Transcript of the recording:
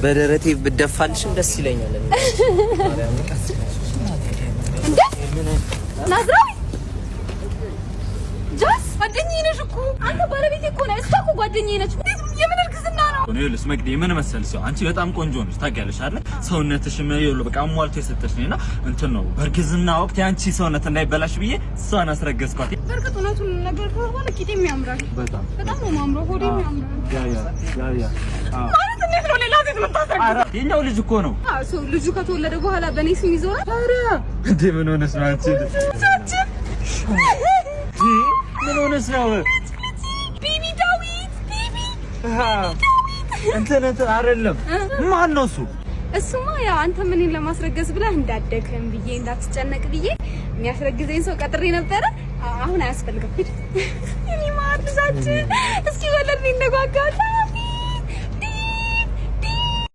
በደረቴ ብደፋልሽም ደስ ይለኛል። እንዴ ናዝራዊ፣ ጃስ፣ ጓደኛዬ ነሽ እኮ። አንተ ባለቤቴ እኮ ነህ። እሷ እኮ ጓደኛዬ ነች። እንዴት የምን እርግዝና ነው? ይኸውልሽ መቅዲ፣ ምን መሰልሽ፣ ሰው አንቺ በጣም ቆንጆ ነሽ፣ ታውቂያለሽ አይደል? ሰውነትሽም ይኸውልህ በቃ አሟልቶ የሰጠሽ ነውና እንትን ነው፣ በእርግዝና ወቅት የአንቺ ሰውነት እንዳይበላሽ ብዬ እሷን አስረገዝኳት። በእርግጥ እውነቱን ነገር ከሆነ ቂጤም ያምራል። በጣም። በጣም ነው የማምረው። ሆዴም ያምራል። Yeah. ማለት እንዴት ነው ሌላ ሴት የምታስረግዘው? የኛው ልጅ እኮ ነው። አዎ፣ ሰው ልጁ ከተወለደ በኋላ በእኔ ስም ይዞራል። እንዴ፣ ምን ሆነሽ ነው አንቺ? ልጃችን። ምን ሆነሽ ነው? Baby ዳዊት፣ baby። እንትን አይደለም። ማን ነው እሱ? እሱማ ያው አንተ እኔን ለማስረገዝ ብለህ እንዳደክም ብዬ፣ እንዳትጨነቅ ብዬ የሚያስረግዘኝ ሰው ቀጥሬ ነበረ። አሁን አያስፈልግም። ሂድ። የኔ ማር፣ ልጃችን እስኪወለድ እኔ እንደጓጓለ።